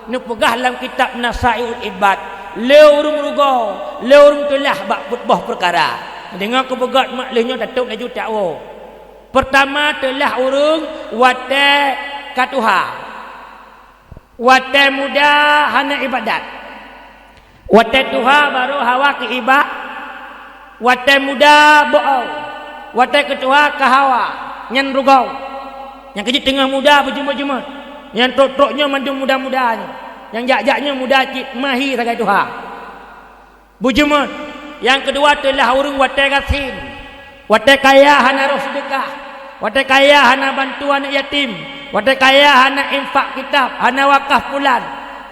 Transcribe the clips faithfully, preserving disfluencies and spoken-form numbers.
Neupeugah lam kitab Nasai'ul Ibad, le ureuëng rugoe, le ureuëng teulah bak peuet boh peukara. Deungoe keu beugöt mak lheueh nyoe tatôb laju takwoe. Peurtama teulah ureuëng watée ka tuha. Watée muda hana ibadat. Watée tuha barô hawa keu iba-, watée muda boh, watée keu tuha ka hawa, nyan rugoe. Nyang keujeuet teungoh muda beujeumeut-jeumeut. Nyang trok-trok nyoe mandum muda-muda nyoe. Nyang jak-jak nyoe muda cit mahi sagai tuha. Beujeumeut. Nyang keudua teulah ureuëng watée gasien. Watée kaya hana roh seudeukah. Watée kaya hana bantu aneuëk yatim. Watée kaya hana infak kitab, hana wakaf pulan.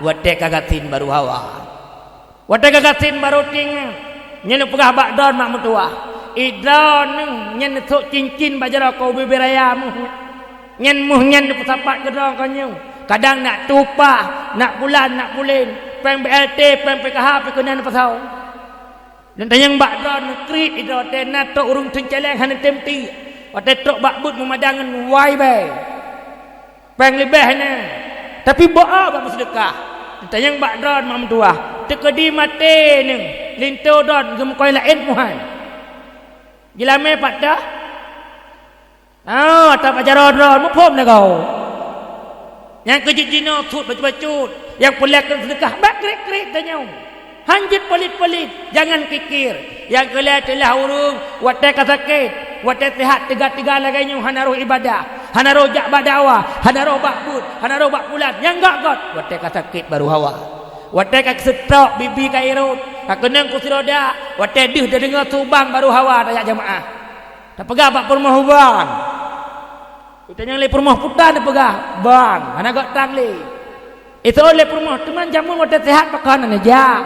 Watée ka gasien barô hawa. Watée ka gasien barô tingat. Nyan neupeugah bak droeneuh mak meutuwah, "Idroeneuh nyan neusok cincin bak jaroe keu ubé-bé raya meuh." Nyan meuh nyan neupeusapat keu droe keu nyoe. Kadang nak tupah, nak pulan, nak pulen, péng B L T, péng P K H pih keunan neupeusawa. Dan tanyong bak droe neukriet idroe teuh na trok ureuëng teuncéléng hana tem tiek. Watée trok bak buet meumadang ngon wai bée. Péng leubeh na. Tapi bak bak meuseudeukah. Dan tanyong bak droe mak meutuwah. Teukeudi maté neuh, linto droe geumeukoe laén muhai. Jilamé pat dah? Ah, ata bak jaroe droe, muphom lagoe. Nyang keujeuet jinoe sut bacut-bacut, nyang peureulée keu seudeukah, bék kriet-kriet tanyoe. Han jeuet pelit-pelit, jangan kikir. Nyang keulhée teulah ureuëng, watée ka sakét, watée seuhat teuga-teuga lagée nyoe hana roh ibadah, hana roh jak bak dakwah, hana roh bak buet, hana roh bak pulan, nyang göt-göt, watée ka sakét barô hawa. Watée ka seutrok bibi ka irot, ka keunong kursi roda, watée deuh tadeungoe su bang barô hawa tajak jeumaáh. Tapeugah bak peurumoh bang. Itanyong lé peurumoh putra neupeugah, "Bang, hana göt trang lé." Iseuôt lé peurumoh, "Teuma jameun watée seuhat pakon hana neujak?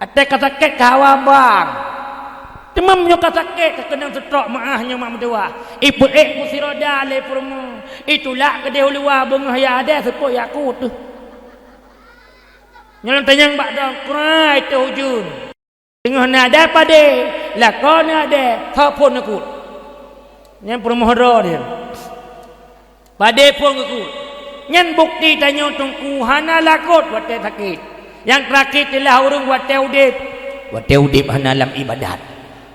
Watée ka sakét ka hawa bang. Teuma meunyoe ka sakét ka keunong seutrok meuáh nyoe mak meutuwah. Ipeuék kursi roda lé peurumoh. Itulak keudeh u luwa beungoh ya adée seupôt ya kut." Nyoe lôn tanyong bak droe, krai teuh ujeuen. Teungoh na dai padé, lakoe na dai, tho phon geukut. Nyan peurumoh droe nyan. Padé phon geukut. Nyan bukeuti tanyoe teungku hana lagot watée sakét. Nyang teurakhé teulah ureuëng watée udeb. Watée udeb hana lam ibadat.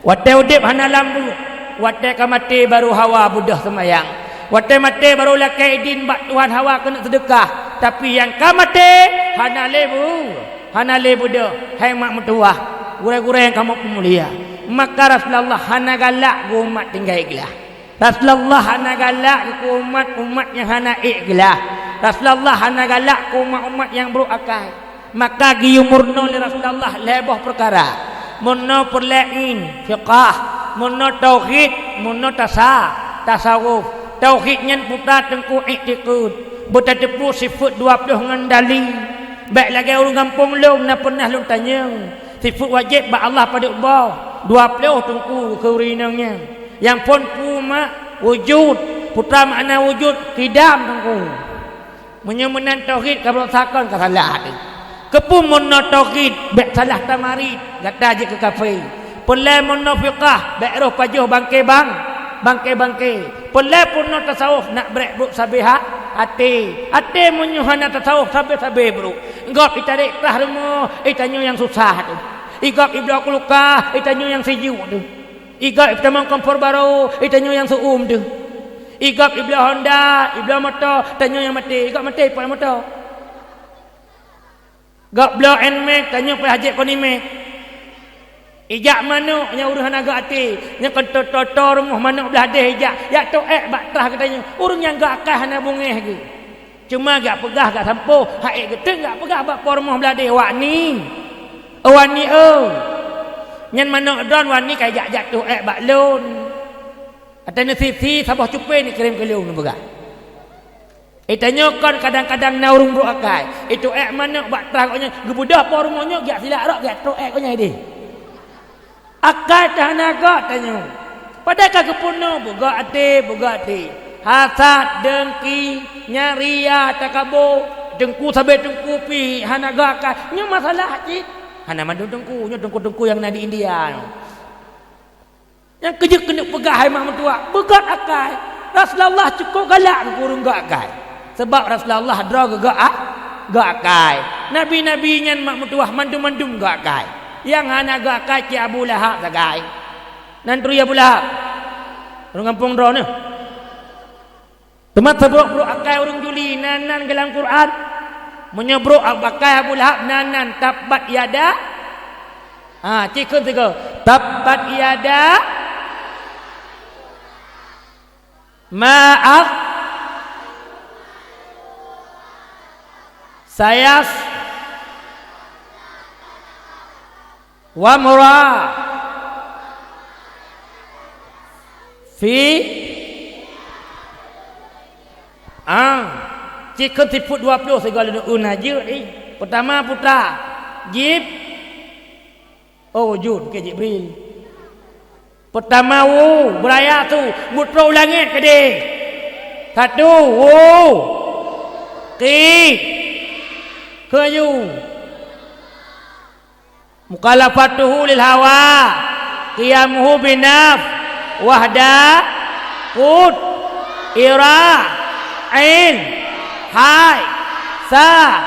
Watée udeb hana lam buet. Watée ka maté barô hawa beudôh seumayang. Watée maté barô lakée idin bak Tuhan hawa keuneuk seudeukah. Tapi nyang ka maté hana lé bu-, hana lé beudôh. Hai mak meutuwah, gurée-gurée nyang kamoe peumulia, maka Rasulullah hana galak geuh umat tinggai glah. Rasulullah hana galak geuh umat-umat nyang hana ék glah. Rasulullah hana galak geuh umat-umat nyang brok akai. Maka geuyue meurunoe lé Rasulullah lhée boh peukara. Meurunoe peureulée ilmu fiqah, meurunoe tauhid, meurunoe tasa-, tasawuf. Tauhid nyan putra teungku iktikeuet, beutateupeue sifeuet dua ploh ngon dali. Bék lagée ureuëng gampông lôn na peunah lôn tanyong, sifeuet wajéb bak Allah padub boh? Dua ploh teungku keu ureuëng inong nyan. Nyang phon peue mak, wujud, putra makna wujud, kidam teungku. Meunyoe meunan tauhid ka brok sakon ka salah teuh. Keupeue meurunoe tauhid bék salah tamarit, gata jeuet keu kafé. Peureulée meurunoe fiqah bék roh pajoh bangke bang, bangke-bangke. Peureulée peurunoe tasawuf nak brek brok sabé ha-, até. Até meunyoe hana tasawuf sabé-sabé brok. Gob itarek trah rumoh, itanyoe nyang susah teuh. Igob ibloe kulkas, itanyoe nyang sijuek teuh. Igob ipeutamong kompor barô, itanyoe nyang seu-uem teuh. Igob ibloe honda, ibloe moto, tanyoe nyang maté. Igob maté ipot moto. Gob bloe Nmax, tanyoe payah jép kon Imax. Ijak manok nyang ureuëng hana göt até, nyang kon toto-toto rumoh manok blah deh ijak, jak toh ék bak trah geutanyoe. Ureuëng nyang göt akai hana beungéh geuh. Cuma jak peugah jak sampôh, han ék geuteun jak peugah bak po rumoh blah deh, "Wak Ni, oh Wak Ni oh, nyan manok droen Wak Ni ka ijak jak toh ék bak lôn. Até neusisi saboh cupé neukirém keu lôn," neupeugah. Itanyoe kon kadang-kadang na ureuëng brok akai, itoh ék manok bak trah gobnyan, geubeudôh po rumoh nyoe, geujak silak rot, geujak troh ék gobnyan ideh. Akai teuh hana göt tanyoe. Padahai ka geupeurunoe beugöt até, beugöt até. Hasad, dengki, nyan ria, takabô, teungku sabé teungku pih hana göt akai. Nyoe masalah cit. Hana mandum teungku, nyoe teungku-teungku nyang na di India nyoe. Nyang keujeuet keuneuk peugah hai mak meutuwah, beugöt akai. Rasulullah cukôp galak keu ureuëng göt akai. Sabab Rasulullah droe geugöt a-, Geuakai. Nabi-nabi nyan mak meutuwah mandum-mandum geuakai. Nyang hana geuakai cit Abu Lahab sagai. Nan turi Abu Lahab. Ureuëng gampông droeneuh. Teuma sabrok-brok akai ureuëng juli nan-nan geulam Quran. Meunyoe brok akai Abu Lahab nan-nan tabbat yada. Ha, cikheun sigoe. Tabbat yada. Ma ag-, sayas, wa mura, fi, ah, cikheun sifeuet dua ploh sigoe lôn un ajeuk ih. Peutama puta, jib, Oh, jud keu Jibril. Peutama wu, beuraya su, meutrok u langét keudeh. Satu, wu. Qi. Keu yu. Mukhalafatuhu lil hawa. Qiyamuhu binaf. Wahda. Qut, ira, ain, hai, sa,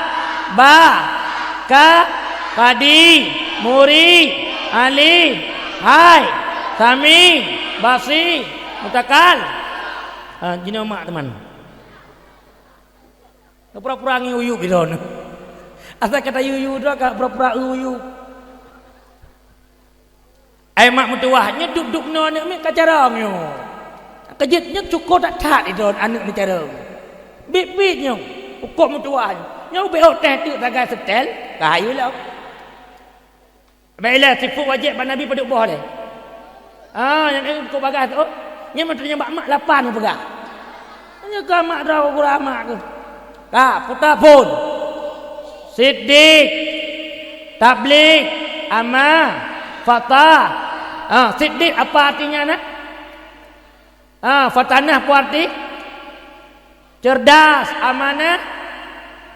ba, ka, kadi, muri, ali, hai, sami, basi, mutakal. Ha, jinoe mak teuma. Pura-pura ngieng uyueb droeneuh. Asai ka tayue-yue droe ka pura-pura uyueb. Ai mak meutuwah, nyoe duek-duek noe aneuk miet ka carông nyoe. Ka jeuet nyoe syukoe that-that droe aneuk neucarông. Biet-biet nyoe, ukok meutuwah nyoe. Nyoe ubé ôk teh teuk sagai seutèl, ka hayeu lom. Bèk ilèe sifeuet wajéb bak Nabi padub boh lé. Ah, nyang ék keu bagaih tu, oh, nyan meuteumé bak mak lapan peugah. Nyoe ka mak droe gura mak tu. Ka, puta phon. Siddiq, tabligh, amah, fatah. Ah, siddiq apa artinya, nak? Ah, fatanah apa arti? Cerdas, amanah,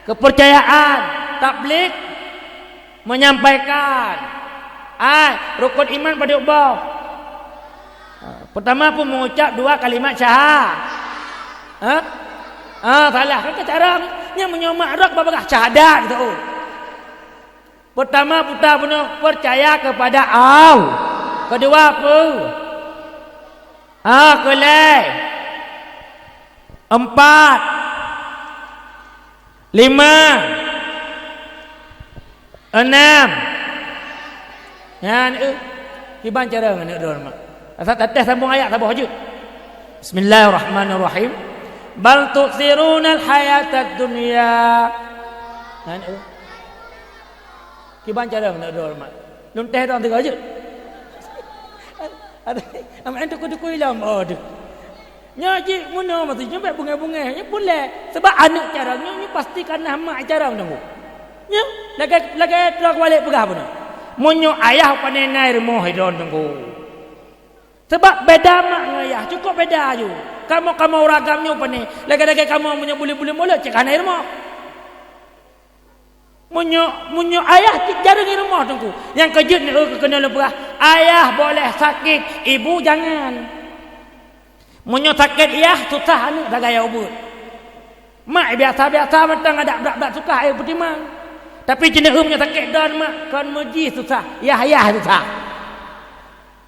kepercayaan, tabligh, menyampaikan. Ai, rukun iman padub boh. Ha, pertama pun mengucap dua kalimat syaha-, ha? Ha, salah. Kan cara nyang meunyoe mak droe babagah syahadat gitu. Pertama, puta bunoe percaya kepada Allah. Kedua apa? Ha, keulhèe. Empat. Lima. Enam. Nyan, eh, kiban cara ngon droe mak. Asai tatéh sambung ayat saboh jeuet. Bismillahirrahmanirrahim. Bal tu'tsirunal hayatad dunya. Nyan, eh. Kiban cara ngon droe mak. Lôn teh droe tiga jeuet. Ada, ada, amat tukui-tukui lom, oh, tu. Nyoe jih meunoe meusti nyoe bèk beungèh-beungèh, nyoe peureulèe. Sebab aneuk carông nyoe, nyoe pasti ka na mak carông teungku. Nyoe lagèe, lagèe droe Walid peugah bunoe. Meunyoe ayah pane na i rumoh droe teungku. Sebab beda mak ngon ayah, cukup beda aju. Kamoe, kamoe ureueng agam nyoe pane, lagèe-lagèe kamoe meunyoe buleuen-buleuen mulod cit ka na i rumoh. Meunyoe, meunyoe ayah cit jareueng i rumoh teungku, nyang keujeuet nyoe keuh keuneuk lôn peugah, ayah boleh sakit, ibu jangan. Meunyoe sakét yah, susah aneuk sagai ubeuet. Mak biasa-biasa mantong adak brat-brat susah ayah peutimang. Tapi jeuneuk meunyoe sakét droe mak kon meuji susah, yah-yah susah.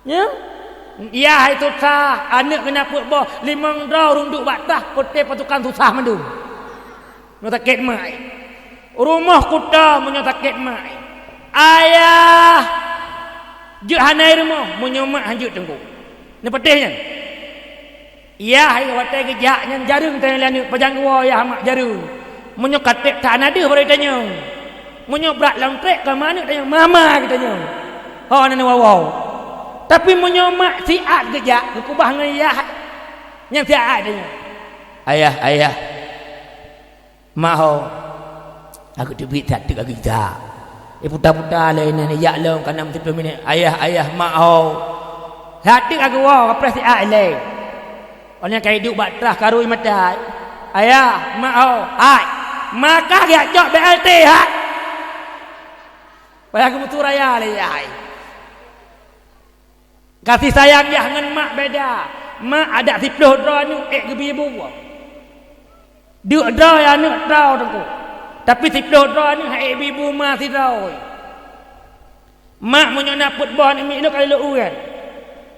Nyoe? Yah hai susah, aneuk keuneuk peuet boh, limong droe runduk bak tah, peuté pasukan susah mandum. Meunyoe sakét mak. Rumoh kuto meunyoe sakét mak. Ayah jeuet hana i rumoh meunyoe mak hanjeuet teungku. Neupatéh nyan. Yah hai watèe geujak nyan jareueng tanyong lé aneuk, pajan geuwoe yah mak jareueng. Meunyoe ka trép that na deuh baru tanyong. Meunyoe brat lom trép ka ma aneuk tanyong, mama geutanyong. Ho na neuwoe-woe. Tapi meunyoe mak siat geujak, geukeubah ngon yah, nyan siat tanyong. Ayah, ayah. Mak ho, aku teubiet that teuk lagèe gisa. Eh, puta-puta lé nyan, jak lom ka nam siplôh minét. Ayah, ayah, mak ho. That teuk aku woe, kapreh siat lé. Awak nyan ka iduek bak trah karui mata. Ayah, mak ho, hai. Maka geujak cok B L T hai. Payah geumeusu raya lé yah hai. Kasih sayang yah ngon mak beda. Mak adak siplôh droe aneuk ék geubri bu. Deuk droe aneuk troe teungku. Tapi siplôh droe nyoe hai ibu-ibu ma sidroe. Mak, meunyoe na peuet boh aneuk miet lôn ka lôn uret.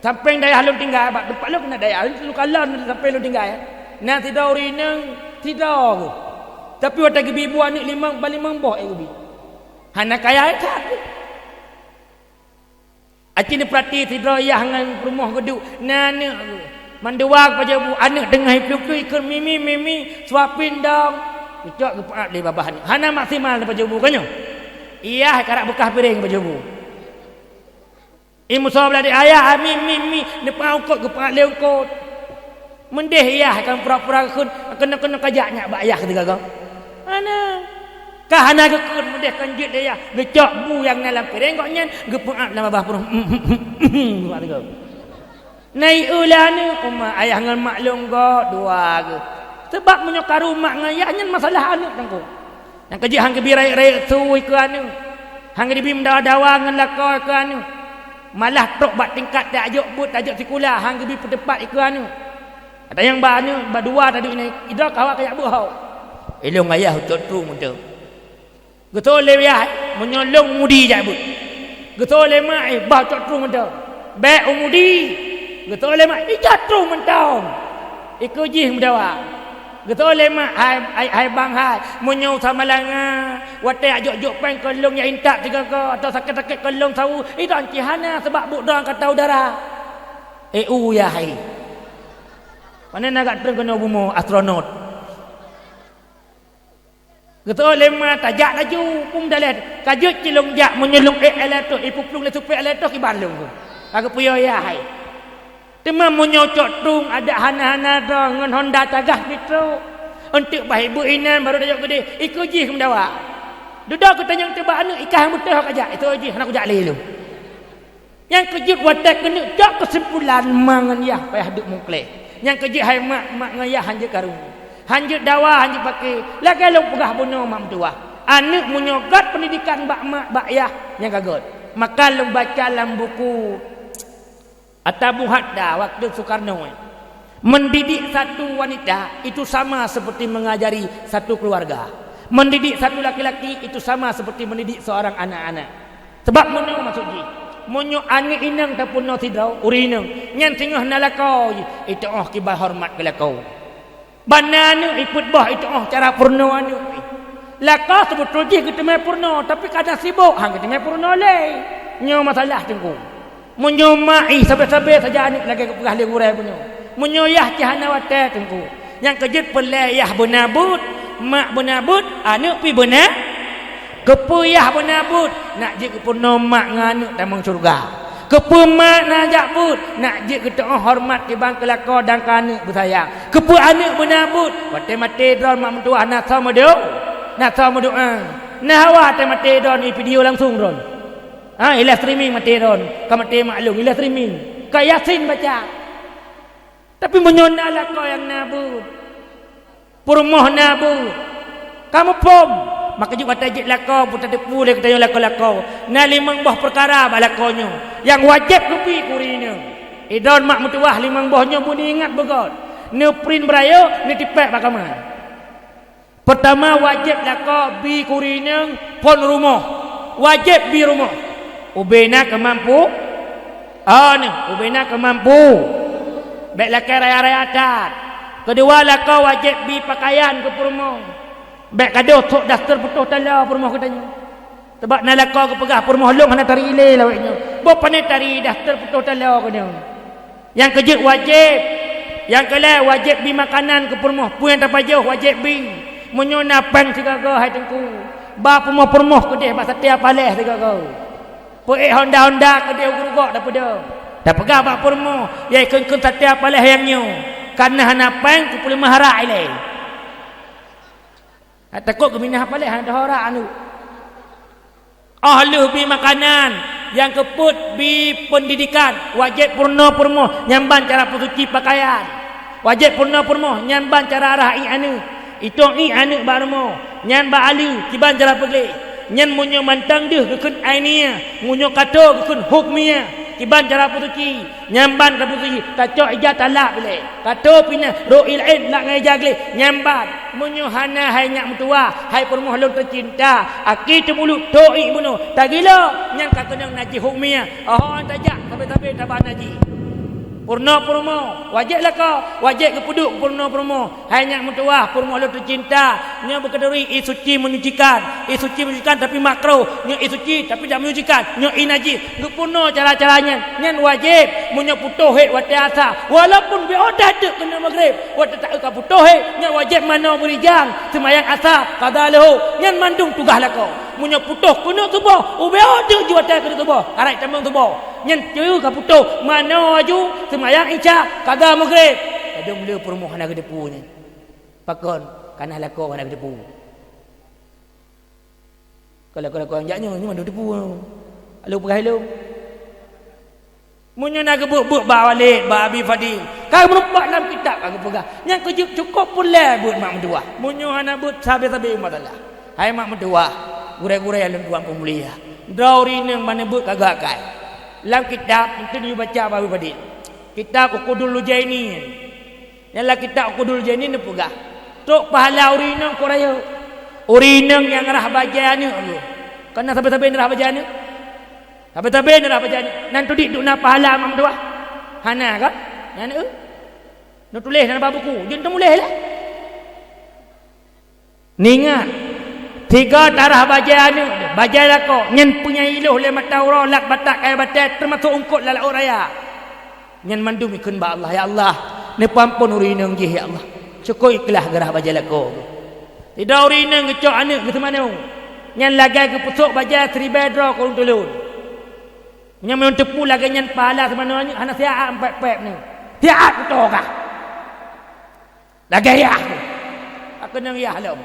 Sampéng dayah lôn tinggai, bak teumpat lôn keunan dayah lôn, lôn kalon sampéng lôn tinggai. Na sidroe ureueng inong, sidroe. Tapi watèe geubi ibu aneuk limong, ba limong boh ék geubi. Hana kaya that. Aci neupeurati sidroe yah ngon peurumoh geuduek, na aneuk geuh. Mandua geupajoh bu, aneuk teungoh iplueng-plueng ikheun, "Mimi, Mimi, suapin dong." Geucok geupeu'at lé babah aneuk. Hana maksimal neupajoh bu ka nyoe. Yah karap beukah piréng pajoh bu. Imusoe blah di ayah, "Mimi, Mimi," neupeu'at eungkôt geupeu'at lé eungkôt. Meudeh yah kan pura-pura geukheun, keunoe-keunoe kajak nyak bak yah keudeh gaga. Hana. Ka hana geukheun meudeh kan jeuet lé yah, geucok bu nyang na lam piréng gobnyan, geupeu'at lam babah peurumoh. Buat teugok. Nai eu lé aneuk, uma ayah ngon mak lôn gok dua geuh. Sabab meunyoe karu mak ngon yah nyan masalah aneuk teungku. Nyang keujeuet han geubi rayeuk-rayeuk su ikeue aneuk. Han geubi meudawa-dawa ngon lakoe ikeue aneuk. Malah trok bak tingkat tajok buet, tajok sikula, han geubi peuteupat ikeue aneuk. Ata nyang ba aneuk, ba dua tadi nyan, idroe kawa kajak beuet hau. Ilôn ayah ucok trueng mantong. Geutôi lé yah, meunyoe lôn mudi jak beuet. Geutôi lé mak, eh, bah ucok trueng mantong. Bèk u mudi. Geutôi lé mak, ijak trueng mantong. Ikeue jih meudawa. Geutôi lé mak, hai, hai, hai bang hai, meunyoe usaha malanga, watèe jak jok-jok péng keu lôn jak intat sigoe-goe, atawa sakét-sakét keu lôn sawu, idong cit hana sabab buet droe ka tau dara. Eh, u yah hai. Pane na gak treun keunoe bumoe astronot. Geutôi lé ma tajak laju, peue meudaléh, ka jeuet cit lôn jak meunyoe lôn ék ailé toh, ipeuplueng lé supée ailé toh kiban lôn. Ka geupeuyô yah hai. Teuma meunyoe cok trueng adak hana-hana droe ngon honda tagah mitrok. Eunteuk bah ibu inan barô dayok geudeh, ikeue jih meudawa. Dudoe geutanyong teuh bak aneuk, i kah nyang beutôi ho kajak, ikeue jih hana kujak lé lôn. Nyang keujeuet watèe keuneuk cok keusimpulan ma ngon yah payah duek meukleh. Nyang keujeuet hai mak, mak ngon yah hanjeuet karu. Hanjeuet dawa, hanjeuet paké. Lagèe lôn peugah bunoe mak meutuwah. Aneuk meunyoe gèt peundidikan bak mak, bak yah, nyang ka gèt. Maka lôn baca lam buku At-Tabu Hadda waktu Soekarno, eh, mendidik satu wanita itu sama seperti mengajari satu keluarga. Mendidik satu laki-laki itu sama seperti mendidik seorang anak-anak. Sabab meunyoe maksud jih, meunyoe aneuk inong tapeurunoe sidroe ureueng inong, nyan singoh na lakoe jih, iteu'oh kiban horeumat keu lakoe. Ban na aneuk ipeuet boh iteu'oh cara peurunoe aneuk. Lakoe seubeutôi jih geuteumé peurunoe, tapi kadang sibok han geuteumé peurunoe lé. Nyoe masalah teungku. Meunyoe mak ih sabe-sabe saja aneuk lagèe geupeugah lé gurèe bunoe. Meunyoe yah cit hana watèe teungku. Nyang keujeuet peureulèe yah beuna beuet, mak beuna beuet, aneuk pih beuna. Keupeue yah beuna beuet, nak jeuet geupeurunoe mak ngon aneuk tamong syeuruga. Keupeue mak na jak beuet, nak jeuet geuteu'oh horeumat kiban keu lakoe dan keu aneuk beusayang. Keupeue aneuk beuna beuet, watèe maté droe mak meutuwah na soe meudo-, na soe meudoa. Na hawa watèe maté droe i video langsung droe. Ha, i live streaming maté droe, ka maté mak lôn i live streaming. Ka Yasin baca. Tapi meunyoe na lakoe nyang na beuet, peurumoh na beuet, ka muphom, maka jeuet watèe jeuet lakoe, beutateupeue lé geutanyoe lakoe-lakoe. Na limong boh peukara bak lakoe nyoe nyang wajéb geubi keu ureueng inong. Idroe mak meutuwah limong boh nyoe beu neuingat beugöt. Neuprint beurayeuk, neutipék bak kama. Peurtama, wajéb lakoe bi keu ureueng inong phôn rumoh. Wajéb bi rumoh. Ubé na keumampu-, oh, nyoe, ubé na keumampu. Bèk lakèe raya-raya that. Keudua, lakoe wajéb bi peukayan keu peurumoh. Bèk gadôh sôk daster putôh taloe peurumoh geutanyoe. Sabab na lakoe geupeugah, "Peurumoh lôn hana tari ilèe lawét nyoe." Boh pané tari daster putôh taloe keunoe. Nyang keujeuet wajéb. Nyang keulhèe wajéb bi makanan keu peurumoh. Peue nyang tapajoh wajéb bi. Meunyoe na péng sigoe-goe hai teungku, ba peurumoh-peurumoh keudeh bak satia paléh sigoe-goe. Peuék honda-honda keudeh u gurugok tapeudong. Tapeugah bak peurumoh, "Yai kheun-kheun satia paléh nyang nyoe. Kareuna hana péng, kupeuleumah harak ilèe." Takot geuminah paléh hana teuhora aneuk. Óh lheueh bi makanan, nyang keupeuet bi peundidikan, wajéb peurunoe peurumoh nyan ban cara peusuci pakaian. Wajéb peurunoe peurumoh nyan ban cara arah ié aneuk. Itong ié aneuk bak rumoh, nyan bak aleue, kiban cara peugleh. Nyan meunyoe mantong deuh geukheun ainia, meunyoe ka tô geukheun hukmia. Kiban cara peusuci, nyan ban tapeusuci, tacok ija talap ilée. Ka tôp inan, rhot ilée, lak ngon ija gleh, nyan ban. Meunyoe hana hai nyak meutuwah, hai peurumoh lôn teucinta, aki teumulut, tôk ié bunoe, tagilo, nyan ka keunong najih hukmiah. Oh, tajak, sabe-sabe taba najih. Peurunoe peurumoh, wajéb lakoe, wajéb geupeuduek peurunoe peurumoh. Hai nyak meutuwah, peurumoh lôn teucinta, nyoe beukeuduri ié suci menyucikan, ié suci menyucikan tapi makruh, nyoe ié suci tapi tidak menyucikan, nyoe ié najih. Geupeurunoe cara-cara nyan, nyan wajéb. Meunyoe putôh hék watée asa, walaupun beu odah teuk keunoe magrib, watée taeu ka putôh hék, nyan wajéb manoe beurijang, seumayang asa, qada leuhô, nyan mandum tugaih lakoe. Meunyoe putôh keuneuk suboh, ubé odah teuk jiwatée keuneuk suboh, karai tamong suboh. Nyan teuk ka putôh, manoe aju, seumayang isya, qada magrib. Padum le peurumoh hana geuteupeue nyan. Pakon? Kana lakoe hana geuteupeue. Kalau lakoe-lakoe jak nyoe, nyoe mandum teupeue. Lalu peugah ilong. Meunyoe na geubeuet-beuet bak Walid, bak Abi Fadil, ka meurumpok lam kitab ka geupeugah. Nyang keujeuet cukôp peureulée beuet mak meutuwah. Meunyoe hana beuet, sabe-sabe masalah. Hai mak meutuwah, gurée-gurée lôn tuan peumulia. Droe ureuëng inong ban beuet ka geuakai. Lam kitab, eunteuk yue baca bak Abi Fadil. Kitab Uqudul Lujaini. Nyang lam kitab Uqudul Lujaini neupeugah, trok pahala ureuëng inong keu rayeuk. Ureuëng inong nyang rhah bajée aneuëk geuh. Kana sabe-sabe neurhah bajée aneuëk? Sabe-sabe neurhah bajée aneuëk. Nan tudik dum na pahala mak meutuwah? Hana kan? Nyan eu. Neutuléh nan bak buku, jeuet teumuléh lé. Neuingat, sigoe tarhah bajée aneuëk, bajée lakoe, nyan peue nyang iloh lé mata uroe lat batak kayée batée, teumasok eungkôt lam laôt raya. Nyan mandum ikheun bak Allah, "Ya Allah, neupeuamphon ureuëng inong jih, ya Allah." Syukoe ikhlaih geurhah bajée lakoe. Sidroe ureuëng inong geucok aneuëk geuh seumanoe, nyan lagée geupeusok bajée siribée droe keu ureuëng tulôn. Nyan meunyoe teupeue lagée nyan pahala seumanoe nyoe hana siat pép-pép nyoe. Siat kutoe kah. Lagée yah. Aku nang yah lom.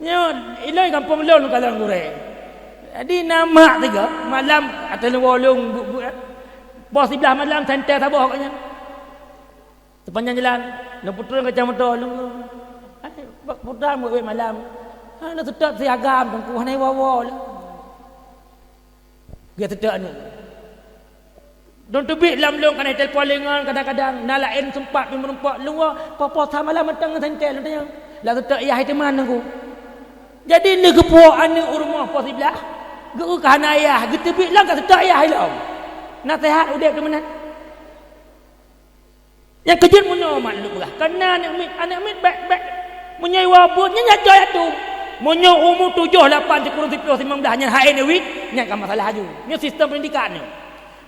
Nyoe, iloi gampông lôn kalon gurée. Jadi na mak tiga, malam ateueh lôn, bu-, bu-, poh siblaih malam senter saboh kat nyan. Sepanjang jalan, lôn putôh kaca moto lôn. Hai, bak putra buet malam. Ha, lôn seutôt si agam teungku hana woe-woe lôn. Geuseutôt aneuëk. Dong teubiet lam lôn kana telepon lé ngon kadang-kadang na laén seumpat pih meurumpok lôn woe poh-poh sa malam mantong ngon senter lôn tanyong. Lam seutôt yah teuma nunggu. Jadi lheueh geupuwoe aneuëk u rumoh poh siblaih, geu ka hana yah, geuteubiet lom ka seutôt yah ilom. Naseuhat udeb teuh meunan. Nyang keujeuet meunyoe mak lôn peugah, kana aneuëk miet, aneuëk miet bék-bék. Meunyoe iwoe beuet, nyan jajoi ateueh. Meunyoe umu tujoh, lapan, sikureueng siplôh, limong blaih nyan hai aneuëk miet, nyan ka masalah aju. Nyoe sistem pendidikan nyoe.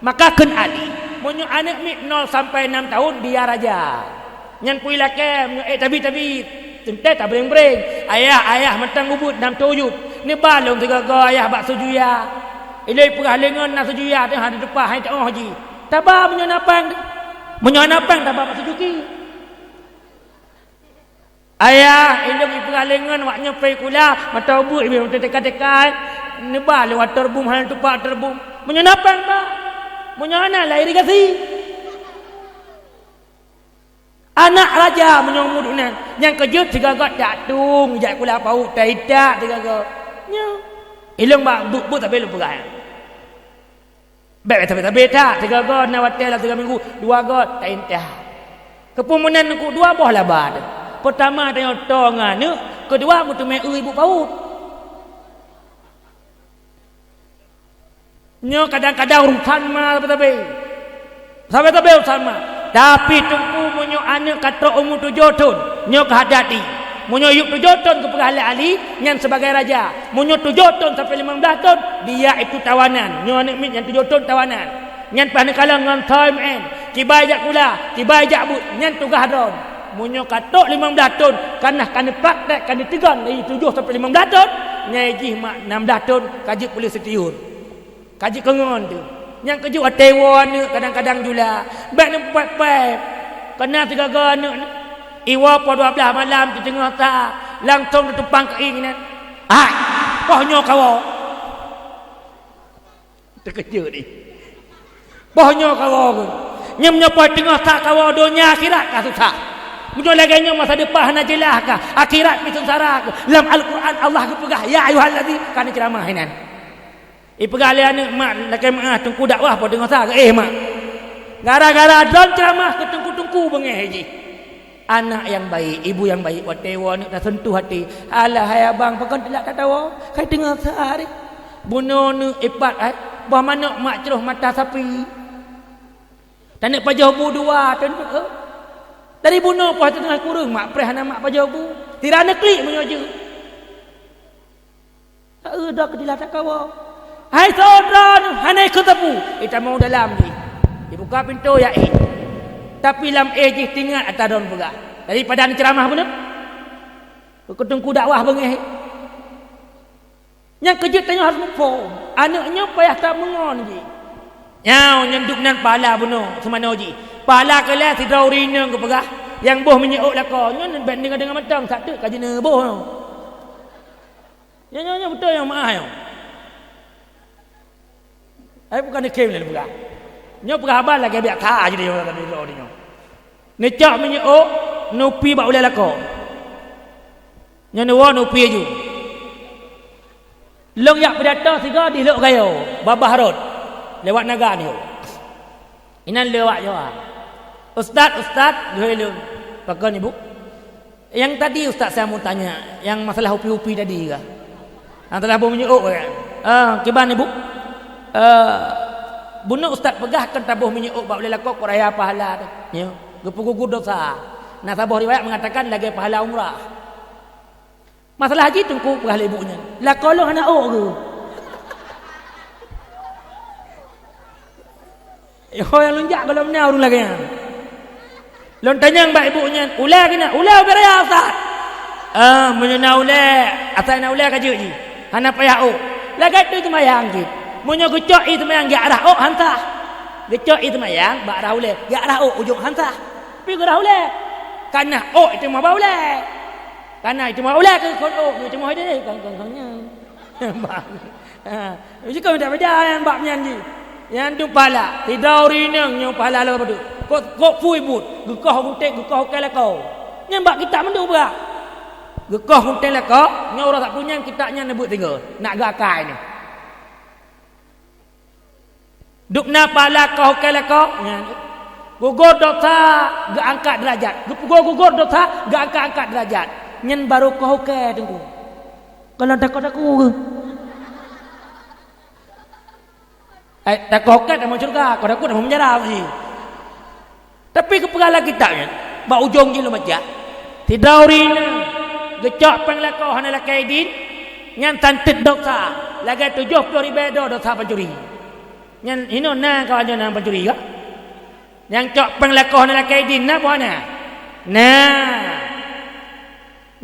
Maka kheun Ali, meunyoe aneuëk miet nol sampai nam tahun, dia raja. Nyan peue ilakée, meunyoe ék tabi-tabi, teuntée tabreng-breng. Ayah, ayah mantong ubeuet nam tujoh. Neuba lôn sigoe-goe ayah bak sujuya. Iloi peugah lé ngon na sujuya teuh hana teupah hai teuoh jih. Taba meunyoe na péng, meunyoe na péng taba bak sujuki. Ayah, ilong ipeugah lé ngon wak nyoe pei kula, mata ubeuet ibe mata teka-teka, eh. Neuba lé water boom hana tupak water boom. Meunyoe na péng ba, meunyoe hana la irigasi. Anak raja meunyoe mudu nan, nyang keujeuet sigaga tak tung jak kula paut taitak sigaga. Nyoe. Ilong bak bu-, bu tapi lôn peugah. Bék sabe-sabe that, sigoe-goe na watée lam sigoe minggu, dua goe taintat. Keupeue meunan ngon dua boh laba teuh. Peutama tanyoe toe ngon aneuëk, keudua meuteumé eu ibu paut. Nyoe kadang-kadang urusan ma sabe-sabe. Sabe-sabe urusan ma. Tapi teungku meunyoe aneuëk ka trok umu tujoh thon, nyoe keuhati-hati. Meunyoe yup tujoh thon geupeugah lé Ali, nyan sibagai raja. Meunyoe tujoh thon sampoe limong blaih thon, dia itu tawanan. Nyoe aneuëk miet nyang tujoh thon tawanan. Nyan paih neukalon ngon soe meu'én. Kibai jak kula, kibai jak buet, nyan tugaih droe. Meunyoe ka trok limong blaih thon, ka na ka neupraktek, ka neuteugon dari tujoh sampoe limong blaih thon, nyan jih mak nam blaih thon ka jeuet puléh seutiôn. Ka jikeungon teuh. Nyang keujeuet watée iwoe aneuëk kadang-kadang jula. Bék neupéb-péb. Keunan sigoe-goe aneuëk iwoe poh dua blaih malam teuteungoh sa, langsong teutumpang keu ié nyan. Hai, poh nyoe kawoe. Teukeujeuet jih. Poh nyoe kawoe. Nyan meunyoe poh teungoh sa kawoe donya akhirat ka susah. Meunyoe lagée nyoe masa depan hana jeulaih ka, akhirat pih seungsara ka. Lam Al-Quran Allah geupeugah, "Ya ayyuhallazina," ka neuceuramah inan. Ipeugah lé aneuk mak, lakée meu'ah, "Teungku dakwah po teungoh sa geuéh, mak." Gara-gara droen ceuramah keu teungku-teungku beungéh jih. Anak nyang baik, ibu nyang baik, watée woe aneuk taseuntuh até, "Alah hai abang, pakon teulak tatawa? Kai teungoh sa ré." Bunoe neuk ipat, hai, boh manok mak cloh mata sapi. Taneuk pajoh bu dua teuntu, eh. Dari bunoe poh teungoh kureueng mak preh hana mak pajoh bu. Sira neuklik meunyoe jeuet. Taeu dok dilah takawa. Hai syedara, hana ikheun sapeue. Itamong dalam jih. Ibuka pintoe ya éh. Tapi lam éh jih teuingat ata droen peugah. Daripada neuceuramah beuneuh. Keu teungku dakwah beungéh. Nyang keujeuet tanyoe harôh muphom, aneuk nyoe payah tameungon jih. Nyoe nyang duek nan pahala bunoe seumanoe jih. Pahala keu lhée sidroe ureuëng inong geupeugah, nyang boh minyeuk ôk lakoe, nyoe bèk deungoe-deungoe mantong, sateuk ka jineuboh nyoe. Nyoe, nyoe, nyoe beutôi nyang meu'ah nyoe. Ai bukan neukhém lé neupeugah. Nyoe peugah haba lagée biasa jih nyoe, nyoe. Neucok minyeuk ôk, neupi bak ulée lakoe. Nyoe neuwoe neupi aju. Lôn jak pidato sigoe di Lhok Gayo, babah rot, lewat Naga nyoe. Inan lewat nyoe. "Ustaz, ustaz," geuhôi lôn. "Pakon, Ibu?" "Yang tadi ustaz saya mau tanya, yang masalah upi-upi tadi kah? Yang telah boh minyeuk ôk kan?" "Ah, kiban, Ibu?" "Eh, bunoe ustaz peugah kan taboh minyeuk ôk bak ulée lakoe keu raya pahala teuh." Nyoe, geupeugugur dosa. Na saboh riwayat mengatakan lagée pahala umrah. Masalah jih teungku peugah lé ibu nyan, "Lakoe lôn hana ôk geuh." Ho nyang lôn jak gohlom na ureuëng lagée nyan. Lôn tanyong bak ibu nyan, "Ulée keunan?" "Ulée ubé raya, Ustaz." "Ah, meunyoe na ulée, asai na ulée ka jeuet jih. Hana payah ôk." Lagée tu seumayang cit. Meunyoe geucok ié seumayang jak rhah ôk, han sah. Geucok ié seumayang bak rhah ulée, jak rhah ôk ujong, han sah. Pi geurhah ulée. Kana ôk itu meuba ulée. Kana itu meuba ulée keu kon ôk, itu meuba deh, kon, kon, kon nyan. Bang. Ha, jikeu beda-beda nyang bab nyan jih. Nyang tu pahala. Sidroe ureuëng inong nyoe pahala lom padub. Kok, kok pui buet, geukoh geunteng, geukoh ukée lakoe. Nyan bak kitab mandum bak. Geukoh geunteng lakoe, nyoe uroe Sabtu nyan kitab nyan neubeuet tinggai. Nak geuakai nyoe. Dubna pahala koh ukée lakoe, nyan. Gugur dosa, geuangkat deurajat. Gugur, gugur dosa, geuangkat-angkat deurajat. Nyan barô koh ukée teungku. Kalau takot aku ke? Eh, takoh ukée tamong syeuruga, koh takot tamong penjara sih. Tapi geupeugah lam kitab nyan, bak ujong jih lôn baca, sidroe ureuëng inong geucok péng lakoe hana lakée idin, nyan santet dosa, lagée tujoh ploh ribée droe dosa pancuri. Nyan hinoe na kawan nyoe na pancuri ka? Nyang cok péng lakoe hana lakée idin na bunoe? Na.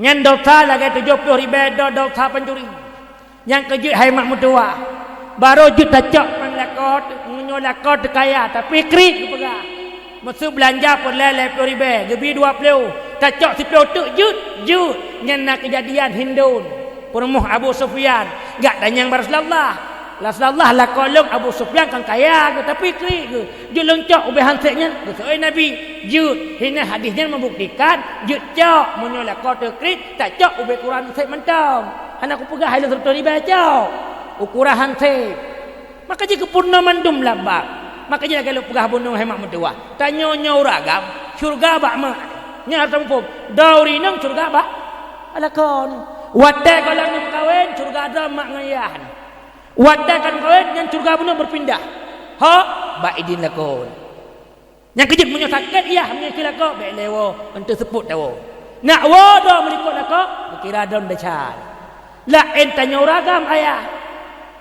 Nyan dosa lagée tujoh ploh ribée droe dosa pancuri. Nyang keujeuet hai mak meutuwah, barô jeuet tacok péng lakoe, meunyoe lakoe teu kaya, tapi kriet geupeugah. Meuseu beulanja peureulée lhée ploh ribée, geubi dua ploh, tacok siploh teuk jeuet, jeuet. Nyan na keujadian Hindun, peurumoh Abu Sufyan, geutanyong bak Rasulullah. Rasulullah, lakoe lôn Abu Sufyan kan kaya geuh, tapi kriet geuh. Jeuet lôn cok ubé handset nyan, geuseuôt Nabi. Jeuet, hina hadis nyan meubuktikan, jeuet cok, meunyoe lakoe teu kriet, tacok ubé ukuran handset mantong. Hana kupeugah hai lôn sireutoh ribée cok. Ukuran handset. Maka jih geupeurunoe mandum lam bab. Maka jih lagée lôn peugah bunoe hai mak meutuwah. Tanyoe nyoe ureuëng agam, syeuruga bak mak. Nyan harôh tamuphom, droe ureuëng inong syeuruga bak lakoe. Watée gohlom neumeukawen, syeuruga droe mak ngon yah. Watée ka meukawen, nyan syeuruga bunoe beupindah. Ho, bak idin lakoe. Nyang keujeuet meunyoe sakét yah meunyoe keu lakoe, bék lé woe, eunteuk seupôt tawoe. Nak woe droe meulikot lakoe, geukira droe desya. Laén tanyoe ureuëng agam ayah.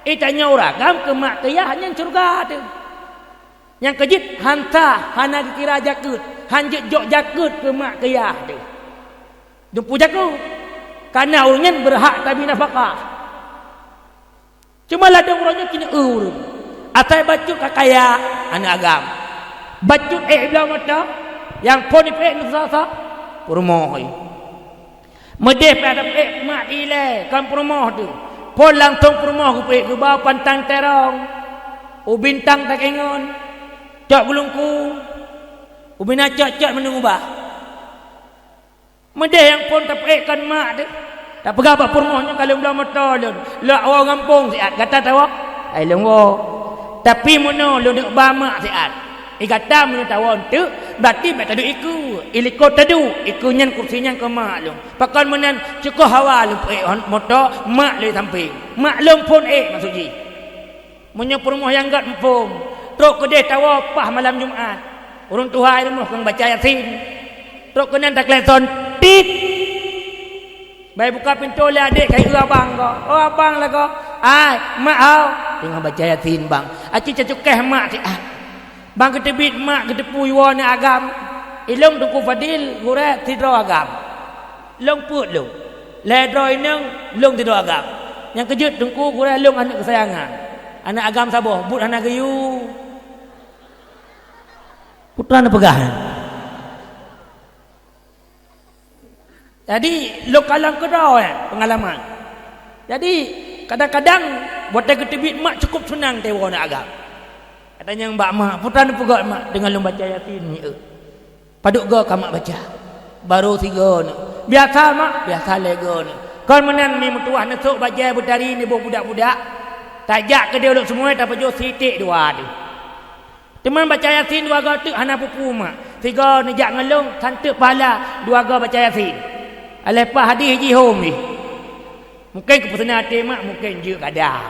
Eh, tanyoe ureuëng agam keu mak keu yah nyan syeuruga teuh. Nyang keujeuet han sah, hana geukira jakeuet, han jeuet jok jakeuet keu mak keu yah teuh. Dumpeue jakeuet, kareuna ureuëng nyan beurhak tabi nafakah. Cuma ladôm uroe nyoe keuneuk eu ureuëng. Asai bacut ka kaya, aneuëk agam. Bacut ék bloe moto, nyang phon ipeuék ngon soe-soe, peurumoh. Meudeh pih ada ék mak ilée, kon peurumoh teuh. Phon langsong peurumoh geupeuék geuba pantang terong. U bintang takengon, cok geulungkung. U bina cok-cok meuneu ubah. Meudeh nyang phon tapeuék kon mak teuh. Tapeugah bak peurumoh nyoe ka lôn bloe moto lôn. Lôn woe gampông siat, gata tawoe. Ai lôn woe. Tapi meunoe lôn neuk ba mak siat. I gata meunyoe tawoe eunteuk, berarti bèk taduek i keue. I likot taduek, i keue nyan kursi nyan keu mak lôn. Pakon meunan, cukôh hawa lôn peuék moto, mak lôn sampéng. Mak lôn phôn ék maksud jih. Meunyoe peurumoh nyang göt muphom, trok keudeh tawoe paih malam Jumat. Ureueng tuha i rumoh keuneuk baca Yasin. Trok keunan taklakson, tit! Bai buka pintoe lé adék ka jieu abang ko. "Oh, abang lagoe." "Ai, mak ho." "Teungoh baca Yasin, bang." Aci cacukéh mak siat. Bang geuteubiet mak geuteupeue iwoe aneuk agam. "Ilôn Teungku Fadil, gurèe sidroe agam. Lôn peuet lôn. Lhèe droe inong, lôn sidroe agam. Nyang keujeuet Teungku, gurèe lôn aneuk keusayangan. Aneuk agam saboh, buet hana geuyue." Peue teuma neupeugah nyan? Jadi, lôn kalon keudroe, eh, peungalaman. Jadi, kadang-kadang watèe geuteubiet mak cukôp seunang teuh woe aneuk agam. Ka tanyong bak mak, "Peue teuma neupeugah mak deungon lôn baca Yasin nyoe?" "Padub goe ka mak baca?" "Barô sigoe nyoe." "Biasa mak?" "Biasa lhèe goe nyoe." Kon meunan mi meutuwah neusôk bajèe beutari neuboh budak-budak. Tajak keudéh u Lhokseumawe tapajoh sitiek dua teuh. Teuma baca Yasin dua goe teuk hana peue-peue mak. Sigoe neujak ngon lôn, santeuet pahala dua goe baca Yasin. Alah pat hadih jihom jih. Mungken keupeuseunan até mak, mungken jeuet gadang.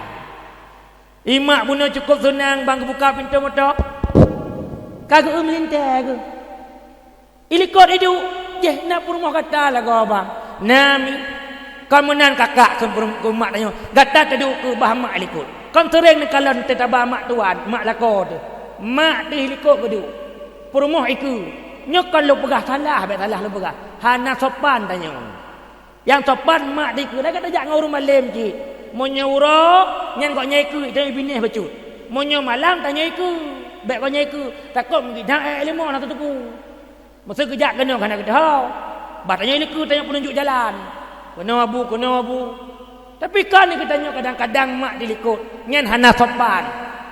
I mak bunoe cukôp seunang bang geubuka pintoe moto. Ka geueu meulintèe geuh. I likot iduek, "Jéh, na peurumoh gata lagoe, bang?" "Na, mi." "Kon meunan kakak," kheun peurum-, kheun mak tanyoe, "gata taduek keu bah mak i likot." Kon seuréng neukalon teuh taba mak tuan, mak lakoe teuh. Mak teuh i likot geuduek. Peurumoh i keue. Nyoe kon lôn peugah salah, bèk salah lôn peugah. Hana sopan tanyoe. Nyang sopan mak teuh i keue, lagèe tajak ngon ureueng malém cit. Meunyoe uroe, nyan gobnyan i keue, tanyoe binéh bacut. Meunyoe malam, tanyoe i keue. Bèk gobnyan i keue, takot meugidah èk leumo na teuteupue. Meuseu geujak keunoe ka hana geuteuho. Bah tanyoe i likot tanyoe peununjuk jalan. Keunoe Abu, keunoe Abu. Tapi kon geutanyoe kadang-kadang mak di likot, nyan hana sopan.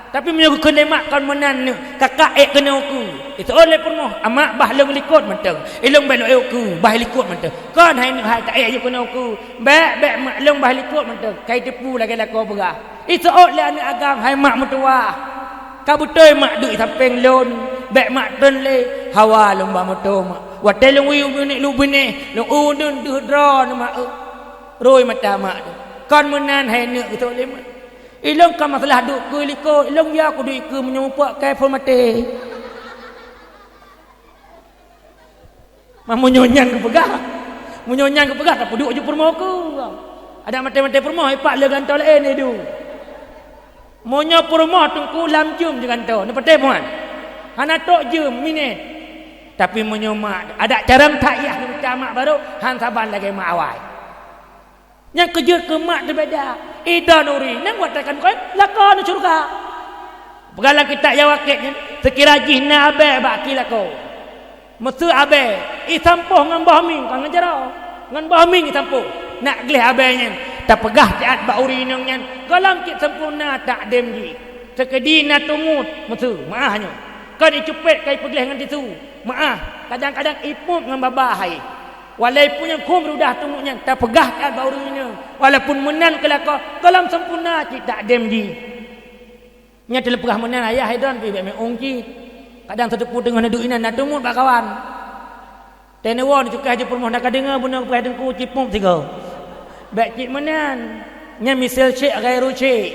Tapi meunyoe geukheun lé mak kon meunan nyoe, kakak èk keunoe u keue. Iseuôt lé peurumoh, "Mak, bah lôn likot mantong. Ilôn bèk lôn èk u keue, bah i likot mantong." Kon hai nyoe hai taèk jih keunoe u keue. "Bèk, bèk mak, lôn bah i likot mantong." Ka jiteupeue lagèe lakoe peugah. Iseuôt lé aneuk agam, "Hai mak meutuwah, ka beutôi mak duek i sampéng lôn, bèk mak trön lé, hawa lôn ba moto mak. Watèe lôn yue binéh lôn binéh, lôn uneun deuh droeneuh mak eu." Rhôi mata mak teuh. "Kon meunan hai neuk," geuseuôt lé mak. "Ilôn ka masalah duek keue i likot, ilôn ya kuduek i keue meunyoe muphom kèe phon maté." Meunyoe nyan geupeugah, meunyoe nyan geupeugah, tapeuduek ju peurumoh keue. Adak maté-maté peurumoh, ipak lé gantoe laén iduek. Meunyoe peurumoh teungku lam jeuem ju gantoe, neupatéh muat. Hana trok jeuem, minét. Tapi meunyoe mak, adak carông that yah geupeugah mak barô, han saban lagèe mak awai. Nyang keujeuet keu mak teubeda. Idon ureueng inong watèe ka meukawen, lakoe ngon syeuruga. Peugah lam kitab Jawaqit nyan, seukira jih na abèe bak aki lakoe. Meuseu abèe, isampôh ngon boh mieng, kon ngon jaroe. Ngon boh mieng isampôh. Nak gleh abèe nyan, tapeugah siat bak ureueng inong nyan, gohlom cit sampoereuna takdem jih. Seukeudi na tungut, meuseu, meu'ah nyoe. Kon icupat ka ipeugleh ngon tisu, meu'ah. Kadang-kadang ipeup ngon babah hai. Walaupun nyang khum rudah tungut nyan tapeugah that bak ureueng inong, walaupun meunan keu lakoe, gohlom sampoereuna cit takdem jih. Nyan teupeugah meunan ayah idon pih bèk meu'ueng cit. Kadang teuteupeu teungoh neuduek inan na tungut bak kawan. Teunewoe neucukéh ju peurumoh na ka deungoe bunoe geupeugah teungku cipeup sigoe. Bèk cit meunan. Nyan misal syai' ghairu syai'.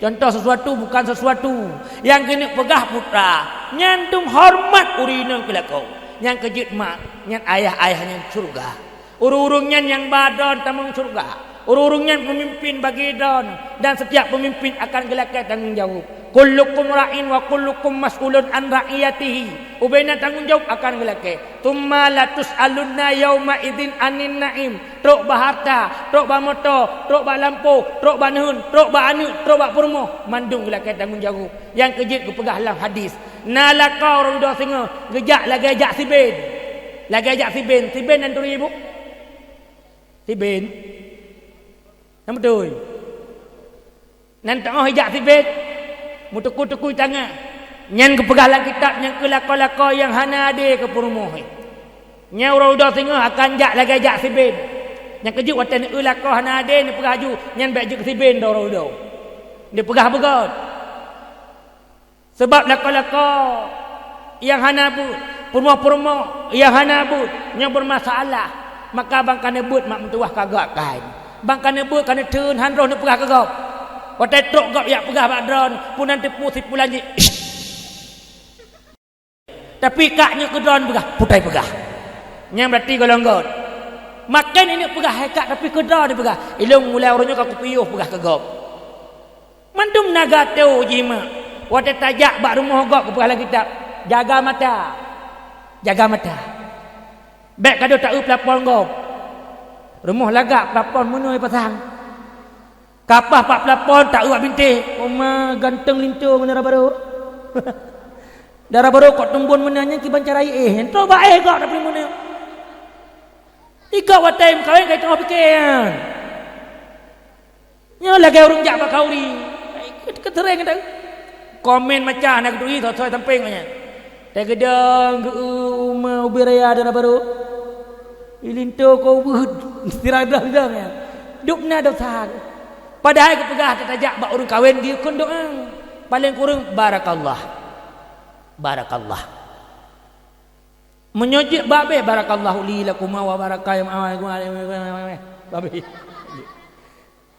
Contoh sesuatu bukan sesuatu. Nyang keuneuk peugah putra, nyan dum horeumat ureueng inong keu lakoe. Nyang keujeuet mak, nyan ayah-ayah nyan syeuruga. Ureueng-ureueng nyan nyang ba droe tamong syeuruga. Ureueng-ureueng nyan peumimpin bagi droe, dan setiap peumimpin akan geulakèe tanggông jaweueb. "Kullukum ra'in wa kullukum mas'ulun an ra'iyatihi." Ubé na tanggông jaweueb akan geulakèe. "Tsumma latus'alunna yauma idzin 'anin na'im." Trok bak hareuta, trok bak moto, trok bak lampôh, trok bak neuheun, trok bak aneuk, trok bak peurumoh, mandum geulakèe tanggông jaweueb. Nyang keujeuet geupeugah lam hadis, na lakoe ureueng dudoe singoh geujak lagèe jak siben. Lagèe jak siben, siben nan turi ibu? Siben. Nyang beutôi. Nan teungoh ijak siben, meutukui-tukui tangan. Nyan geupeugah lam kitab nyang keu lakoe-lakoe nyang hana adé keu peurumoh. Nyan uroe dudoe singoh akan jak lagèe jak siben. Nyang keujeuet watèe neueu lakoe hana adé neupeugah aju, nyan bèk jeuet keu siben droe uroe dudoe. Neupeugah beugöt. Sabab lakoe-lakoe nyang hana buet, peurumoh-peurumoh nyang hana buet, nyang beumasalah, maka ban ka neubeuet mak meutuwah ka göt khan. Ban ka neubeuet ka neutheun, han roh neupeugah keu gob. Watèe trok gob jak peugah bak droeneuh, peunan teupeu si pulan jih. Tapi kak nyoe keu droeneuh peugah, putai peugah. Nyan beurati golom göt. Maken ineuk peugah hai kak, tapi keu droeneuh peugah. Ilôn mulai uroe nyoe ka kupiôh peugah keu gob. Mandum na gato jih mak. Watèe tajak bak rumoh gob geupeugah lam kitab, jaga mata. Jaga mata. Bèk ka deuh taeu peulapon gob. Rumoh lagak peulapon meunoe pasang. Ka paih bak peulapon taeu bak bintéh. Oma ganteng linto ngon dara barô. Dara barô kok teumbon meunan nyan kiban cara iéh. Nyan trok bak éh gob tapi meunoe. Ikot watèe meukawen ka teungoh pike nyan. Nyoe lagèe ureueng jak bak khanduri. Keuteuréng teuh. Komen macam na geuturi soe-soe sampéng nyan. Teugeudong geu uma ubé raya dara barô. Ilinto ko ubeuet sira dong-dong nyan. Dub na dosa. Padahai geupeugah teutajak bak ureueng kawen geukheun doa. Paleng kureueng barakallah. Barakallah. Meunyoe jeuet babeh barakallahu li lakuma wa baraka ya babeh.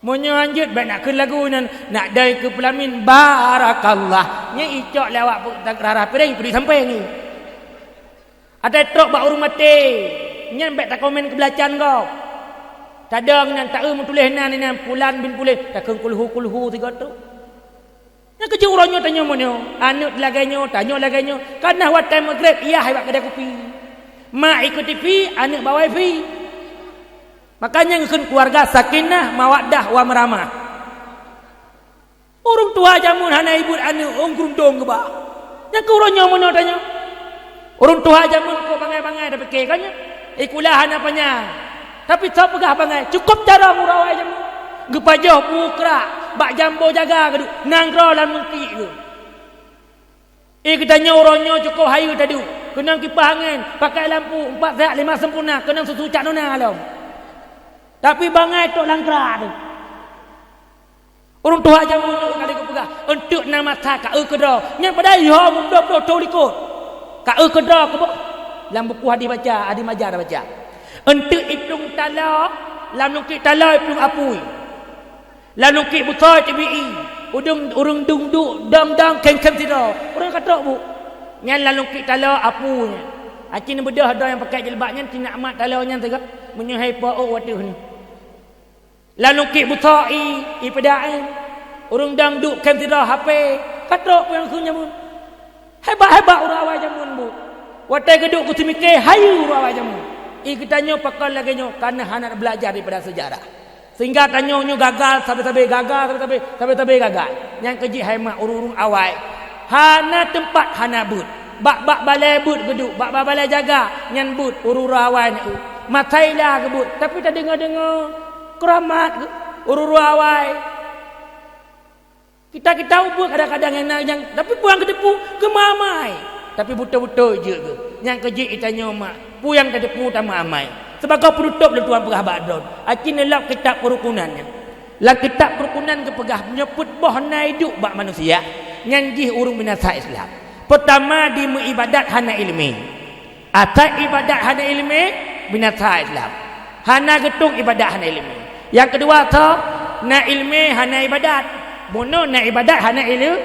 Meunyoe hanjeuet bèk nak kheun lagu nyan, nak dai keu peulamin barakallah. Nyan icok lé awak rara piréng peudi sampéng ni. Atai trok bak ureueng maté, nyan bèk takomen keu beulacan gob. Tadong nyan taeu meutuléh nan nyan pulan bin pulan takheun kulhu kulhu sigoe trok. Nyang keuh jeuet uroe nyoe tanyoe meunyoe, aneuk lagèe nyoe, tanyoe lagèe nyoe, kana watèe meugreb iyah bak keudè kupi. Mak ikot TV, aneuk bak wifi. Makanya geukheun keuluwarga sakinah, mawaddah, wa maramah. Ureueng tuha jameun hana ibeuet aneuk ôn geuruntông geuba. Nyang keuh uroe nyoe meunyoe tanyoe. Ureueng tuha jameun kok bangai-bangai tapike kan nyan. Ikula hana panyang. Tapi soe peugah bangai, cukôp carông uroe awai jameun. Geupajoh bu krak bak jambo jaga geuduek, nanggroe lam lungkik geuh. Eh, geutanyoe uroe nyoe cukôp hayeue taduek, keunong kipah angén, pakai lampu, empat sehat lima sempurna, keunong susu cak nona lom. Tapi bangai tok langkra teuh. Ureueng tuha jameun nyoe ka lheueh geupeugah, eunteuk na masa ka eu keudroe. Nyan padahai ho meubloe-bloe thon likot. Ka eu keudroe keuboh. Lam buku hadih baca, hadih maja tabaca. Eunteuk iplueng taloe, lam lungkik taloe iplueng apui. Lam lungkik busoe tibi ie. Udeueng ureueng dung duek dong-dong khém-khém sidroe. Ureueng ka trok bu. Nyan lam lungkik taloe apui nyan. Aci neubeudôh droe nyang pakai jilbab nyan, tinak mat taloe nyan sigoe. Meunyoe hai po ôk wateuh ni. Lam lungkik busoe ie, ie peuda ém. Ureueng dong duek khém sidroe HP, ka trok peue nyang kheun jameun. Hebat-hebat ureueng awai jameun bu. Watèe geuduek keu seumiké hayeue ureueng awai jameun. Ie geutanyoe pakon lagèe nyoe, kareuna hana beulajar daripada seujarah. Sehingga tanyoe nyoe gagal sabe-sabe, gagal sabe-sabe, sabe-sabe gagal. Nyang keuh jih hai mak ureueng-ureueng awai. Hana teumpat hana beuet. Bak-bak balèe beuet geuduek, bak-bak balèe jaga nyan beuet ureueng-ureueng awai na eu. Masaila geubeuet, tapi tadeungoe-deungoe keuramat geuh ureueng-ureueng awai. Kita-kita ubeuet kadang-kadang nyang na nyang, tapi peue nyang geuteupeue geumeuamai. Tapi beutôi-beutôi jeuet geuh. Nyang keuh jih geutanyoe mak, peue nyang tateupeue tameuamai. Sibagoe peunutôp lôn tuan peugah bak droen. Aci neulok kitab keurukunan nyan. Lam kitab keurukunan geupeugah, meunyoe peuet boh na iduek bak manusia, nyan jih ureueng binasa Islam. Peutama, dimeuibadat hana ileumèe. Asai ibadat hana ileumèe, binasa Islam. Hana geutueng ibadat hana ileumèe. Nyang keudua, soe na ileumèe hana ibadat. Bunoe na ibadat hana ileu-,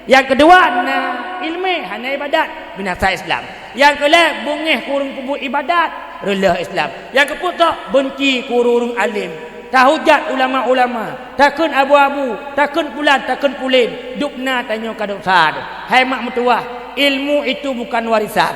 Nyang keudua, na ileumèe hana ibadat, binasa Islam. Nyang keulhèe, beungèh keu ureueng peubuet ibadat, reuloh Islam. Nyang keupeuet, beunci keu ureueng-ureueng além. Tahujat ulama-ulama, takheun abu-abu, takheun pulan, takheun pulen, dub na tanyoe ka dosa teuh. Hai mak meutuwah, ilmu itu bukan warisan.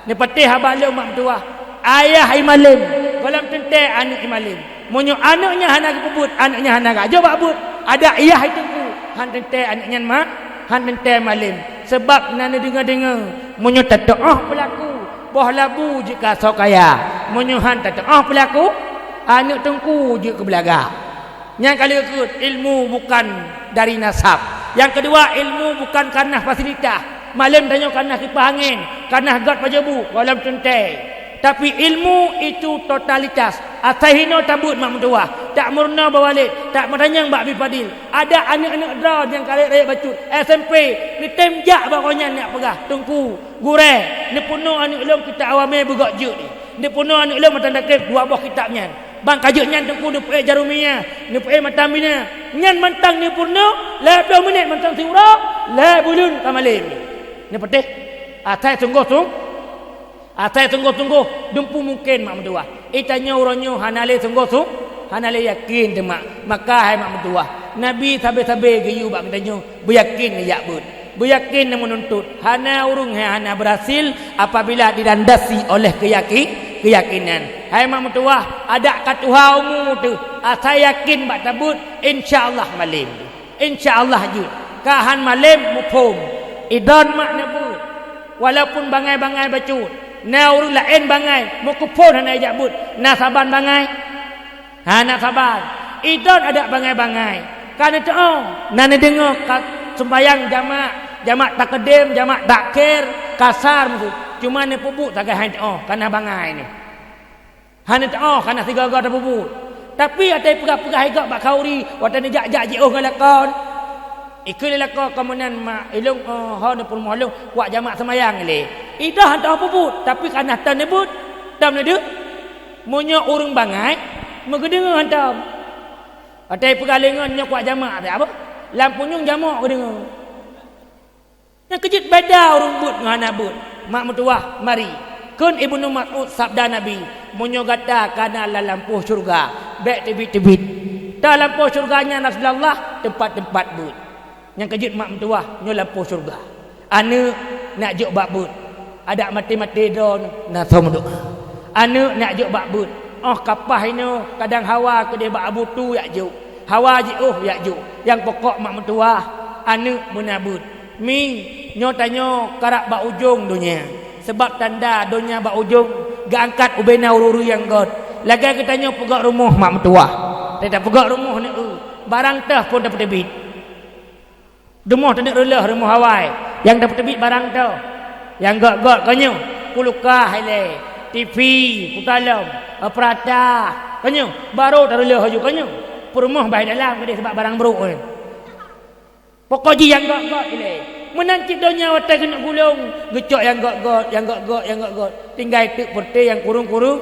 Neupatéh haba lôn mak meutuwah, ayah imalém, gohlom teuntèe aneuk imalém. Meunyoe aneuk nyan hana geupeubuet, aneuk nyan hana gajok bak buet, adak ayah iteungku, han teuntèe aneuk nyan ma-, han teuntèe malém. Sabab na neudeungoe-deungoe, meunyoe tateu'oh peulaku, boh labu jeuet keu asoe kaya. Meunyoe han tateu'oh peulaku, aneuk teungku jeuet keu beulaga. Nyang ka lheueh keuh, ilmu bukan dari nasab. Nyang keudua, ilmu bukan kareuna fasilitas. Malém tanyoe kareuna kipah angén, kareuna göt pajoh bu, gohlom teuntèe. Tapi ilmu itu totalitas. Asai hinoe tabeuet mak meutuwah, tak meurunoe bak waled, tak meutanyong bak Abi Fadil. Adak aneuk-aneuk droe nyang ka rayeuk-rayeuk bacut S M P, neutem jak bak gobnyan neujak peugah, "Teungku, gurèe, neupeurunoe aneuk lôn kitab Awamè beugöt jeuet nyoe. Neupeurunoe aneuk lôn matan takrib dua boh kitab nyan. Ban ka jeuet nyan Teungku neupeuék Jarumiyah, neupeuék Matan Bina." Nyan mantong neupeurunoe, lhèe ploh minèt mantong siuroe, lhèe buleuen ka malém. Neupatéh? Asai sunggoh-sung-, asai sunggoh-sunggoh, dumpeue mungken mak meutuwah. Eh, tanyoe uroe nyoe hana lé sunggoh-sung-, hana lé yakin teuma. Maka hai mak meutuwah, Nabi sabé-sabé geuyue bak geutanyoe, beuyakin neujak beuet. Beuyakin neumeununtut. Hana ureuëng nyang hana beurhasil apabila dilandasi oleh keuyaki-, keuyakinan. Hai mak meutuwah, adak ka tuha umu teuh, asai yakin bak tabeuet, insya Allah malém. Insya Allah jeuet. Ka han malém muphom. Idon mak neubeuet. Walaupun bangai-bangai bacut, na ureuëng laén bangai, meukeupon hana ijak beuet, na saban bangai? Hana saban. Idon adak bangai-bangai. Ka neuteu'oh, na neudeungoe ka sumbayang jamak, jamak takeudeum, jamak takhir, kasar meusu. Cuma neupeubuet sagai han teu'oh, ka na bangai nyoe. Hana teu'oh, ka na sigoe-goe tapeubuet. Tapi watèe peugah-peugah hai gob bak khauri, watèe neujak-jak jiôh ngon lakoe. Ikheun lé lakoe, "Kamoe nyan mak ilôn, oh, ho neupeurumoh lôn, kuat jamak seumayang ilèe." Idon han teu'oh peubuet, tapi ka na thon neubeuet, thon neudeuh. Meunyoe ureuëng bangai, meugeudeungoe hantom. Watèe peugah lé ngon nyoe kuat jamak, teuh apa? Lam punyueng jamak geudeungoe. Nyang keujeuet beda ureuëng beuet ngon hana beuet. Mak meutuwah, mari. Kheun Ibnu Mas'ud sabda Nabi, "Meunyoe gata kana lam lampôh syeuruga, bèk teubiet-teubiet." Lam lampôh syeuruga nyan Rasulullah teumpat-teumpat beuet. Nyang keujeuet mak meutuwah nyoe lampôh syeuruga. Aneuk neujak bak beuet. Adak maté-maté droe na som doa. Aneuk neujak bak beuet. Óh ka paih inoe kadang hawa keudéh bak abu tu jak jok. Hawa jiôh jak jok. Nyang pokok mak meutuwah, aneuk beuna beuet. Mi, nyoe tanyoe karab bak ujong donya. Sabab tanda donya bak ujong geuangkat ubena ureuëng-ureuëng nyang göt. Lagèe geutanyoe peugöt rumoh mak meutuwah. Teutab peugöt rumoh neu, barang teuh pun tapeuteubiet. Rumoh taneuk reuloh, rumoh awai, nyang tapeuteubiet barang teuh. Nyang göt-göt ka nyoe, kulkas ilèe, TV, puta lom, perata, ka nyoe, barô tareuloh laju ka nyoe. Peurumoh bak dalam keudéh sabab barang brôk nyan. Pokok jih nyang göt-göt ilèe. Meunan cit donya watèe keuneuk gulong, geucok nyang göt-göt, nyang göt-göt, nyang göt-göt. Tinggai teuk peureute nyang kurong-kurong,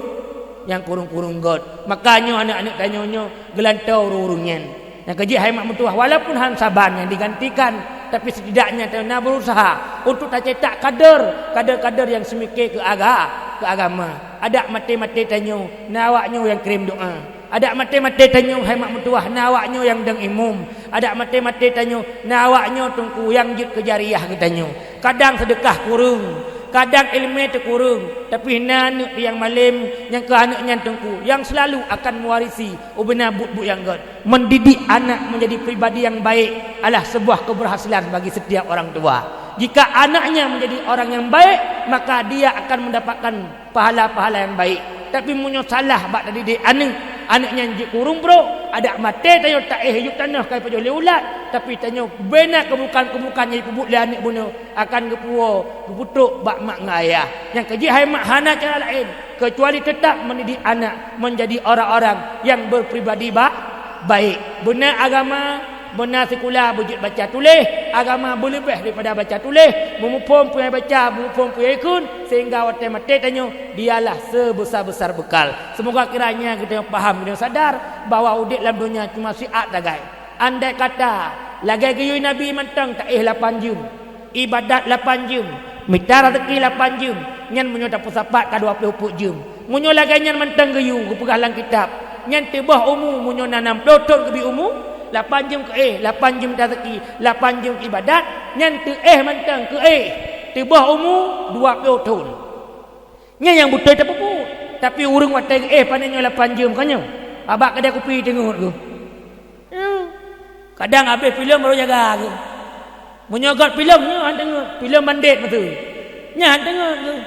nyang kurong-kurong göt. Maka nyoe aneuk-aneuk tanyoe nyoe geulantoe ureuëng-ureuëng nyan. Nyang keujeuet hai mak meutuwah, walaupun han saban nyang digantikan, tapi setidaknya tanyoe na berusaha untuk tacetak kader, kader-kader nyang seumike keu aga-, keu agama. Adak maté-maté tanyoe na awak nyoe nyang kirém doa. Adak maté-maté tanyoe hai mak meutuwah na awak nyoe nyang dong imum. Adak maté-maté tanyoe na awak nyoe teungku nyang jeuet keu jariah geutanyoe. Kadang seudeukah kureueng, kadang iéleumé teukureueng, tapi na aneuk nyang malém nyang keu aneuk nyan teungku nyang seulalu akan meuwarisi ubena buet-buet nyang göt. Mendidik anak menjadi pribadi yang baik adalah sebuah keberhasilan bagi setiap orang tua. Jika anaknya menjadi orang yang baik, maka dia akan mendapatkan pahala-pahala yang baik. Tapi meunyoe salah bak tadidik aneuk, aneuk nyan jeuet keu ureuëng brôk, adak maté tanyoe taéh yup tanoh ka ipajoh lé ulat, tapi tanyoe bena keubukan-keubukan nyang jipeubuet lé aneuk bunoe akan geupuwoe geupeutrok bak mak ngon ayah. Nyang keujeuet hai mak hana cara laén keucuali teutap mendidik anak menjadi orang-orang yang berpribadi ba-, baik. Beuna agama, beuna sikula beujeuet baca tuléh, agama beuleubeh daripada baca tuléh, meumuphom peue nyang baca, meumuphom peue nyang ikheun, sehingga watèe maté tanyoe, dialah sebesar-besar bekal. Semoga kiranya geutanyoe paham, geutanyoe sadar bahwa udép lam donya cuma siat sagai. Andai kata lagèe geuyue Nabi mantong taéh lapan jeuem, iébadat lapan jeuem, mita raseuki lapan jeuem, nyan meunyoe tapeusapat ka dua ploh peuet jeuem. Meunyoe lagèe nyan mantong geuyue geupeugah lam kitab, nyan teuboh umu meunyoe na nam ploh thon geubi umu, lapan jeuem keu éh, lapan jeuem mita raseuki, lapan jeuem keu iébadat, nyan teuéh mantong keu éh, teuboh umu dua ploh thon. Nyan nyang beutôi tapeubuet. Tapi ureuëng watèe geuéh pane nyoe lapan jeuem ka nyoe, abak keudè kupi teungeut geuh. Kadang habéh pilom baru jaga geuh. Meunyoe göt pilom nyoe han teungeut, pilom bandét meuteue. Nyan han teungeut geuh.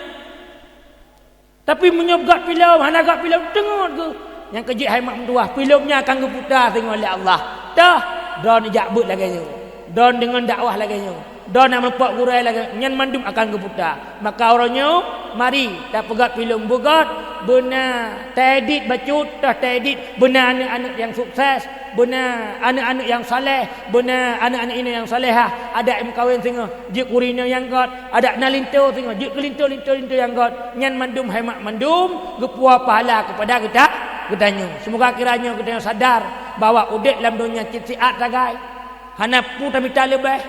Tapi meunyoe göt pilom, hana göt pilom, teungeut geuh. Nyang keujeuet hai mak meutuwah, pilom nyan akan geuputa singoh lé Allah. Toh, droeneuh jak beuet lagèe nyoe. Droen deungon dakwah lagée nyoe, droen na meupok gurée lagée nyan, mandum akan geuputa. Maka uroe nyoe, mari tapeugét filem beugét, beuna taedit bacut, toh taedit beuna aneuëk-aneuëk nyang sukses, beuna aneuëk-aneuëk nyang saleh, beuna aneuëk-aneuëk inong nyang salehah, adak meukawen singoh jeuet keu ureuëng inong nyang gét, adak na linto singoh jeuet keu linto-linto-linto nyang gét. Nyan mandum hai mak mandum geupuwoe pahala keupada geuta-, geutanyoe. Seumoga kiranyoe geutanyoe sadar bahwa udeb lam donya cit siat sagai. Hana peue tamita leubeh,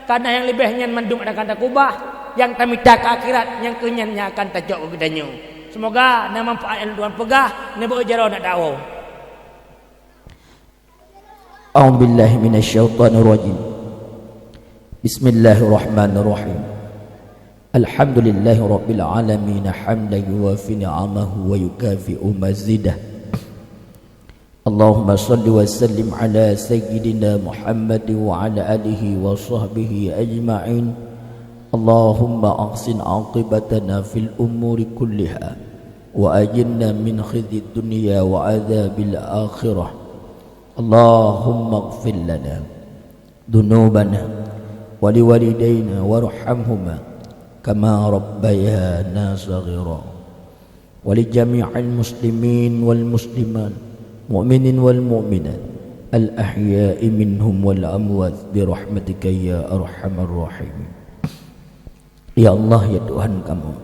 kareuna nyang leubeh nyan mandum akan takubah. Nyang tamita keu akhirat, nyang keu nyan nyang akan tacok keu geutanyoe. Seumoga na manfaat nyang Tuhan peugah, neubawa jaroe na dawoe. A'udzubillahi minasyaitonirrajim. Bismillahirrahmanirrahim. Alhamdulillahirabbil alamin, hamdan yuwafi ni'amahu wa yukafi'u mazidah. Allahumma shalli wa sallim ala sayyidina Muhammad wa ala alihi wa sahbihi ajma'in. Allahumma ahsin aqibatana fil umuri kulliha wa ajirna min khizyid dunya wa adzabil akhirah. Allahumma ighfir lana dzunubana wa liwalidaina warhamhuma kama rabbayana shaghira. Wa li jami'il muslimin wal muslimat, mu'minin wal mu'minat, al ahya'i minhum wal amwat, bi rahmatika ya arhamar rahimin. Ya Allah, ya Tuhan kamoe,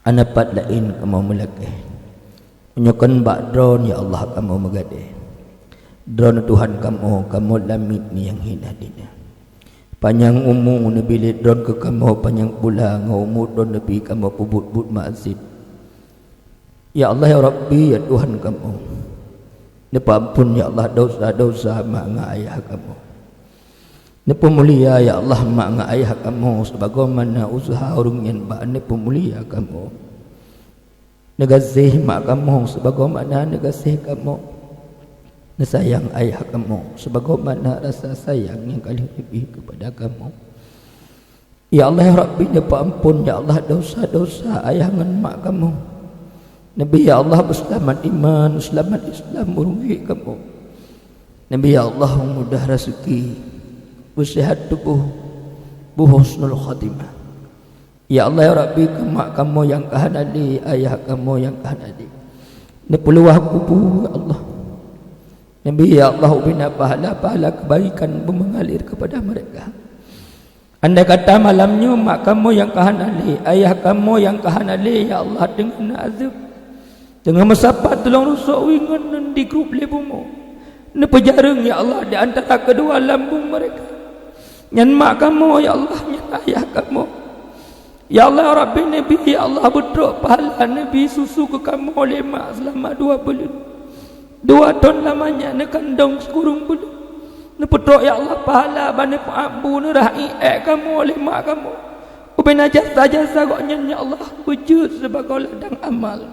hana pat laén kamoe meulakée. Meunyoe kon bak Droeneuh, ya Allah, kamoe meugadée. Droeneuh Tuhan kamoe, kamoe lamiet nyang hina dina. Panyang umu neubi lé Droeneuh keu kamoe, panyang pula ngon umu Droeneuh neubi kamoe peubuet-buet maksiet. Ya Allah, ya Rabbi, ya Tuhan kamoe, neupeuamphon, ya Allah, desya-desya mak ngon ayah kamoe. Neupeumulia, ya Allah, mak ngon ayah kamoe, sebagaimana useuha ureuëng nyan bak neupeumulia kamoe. Neugaséh mak kamoe sebagaimana neugaséh kamoe. Neusayang ayah kamoe sebagaimana rasa sayang nyang ka lheueh neubi keupada kamoe. Ya Allah, ya Rabbi, neupeuamphon, ya Allah, desya-desya ayah ngon mak kamoe. Neubi, ya Allah, beuseulamat iman, seulamat Islam ureuëng gét kamoe. Neubi, ya Allah, mudah raseuki, beuseuhat tuboh, beuhusnul khatimah. Ya Allah, ya Rabbi, keu mak kamoe nyang ka hana lé, ayah kamoe nyang ka hana lé, neupeuluwah kubu, ya Allah. Neubi, ya Allah, ubina pahala-pahala keubaikan beumeungalir keupada meureka. Andai kata malam nyoe mak kamoe nyang ka hana lé, ayah kamoe nyang ka hana lé, ya Allah, teungoh na azeueb, teungoh meusapat tulông rusok wie ngon neun di grueb lé bumoe, neupeujareueng, ya Allah, di antara keudua lambung meureka. Nyan mak kamoe, ya Allah, nyan ayah kamoe. Ya Allah, ya Rabbi, neubi, ya Allah, beutrok pahala neubi susu keu kamoe lé mak seulama dua buleuen. Dua thon lamanya neukandong sikureueng buleuen. Neupeutrok, ya Allah, pahala ban neupeuambu neurah ié kamoe lé mak kamoe. Ubena jasa-jasa gobnyan, ya Allah, beujeuet sibagoe ladang amal.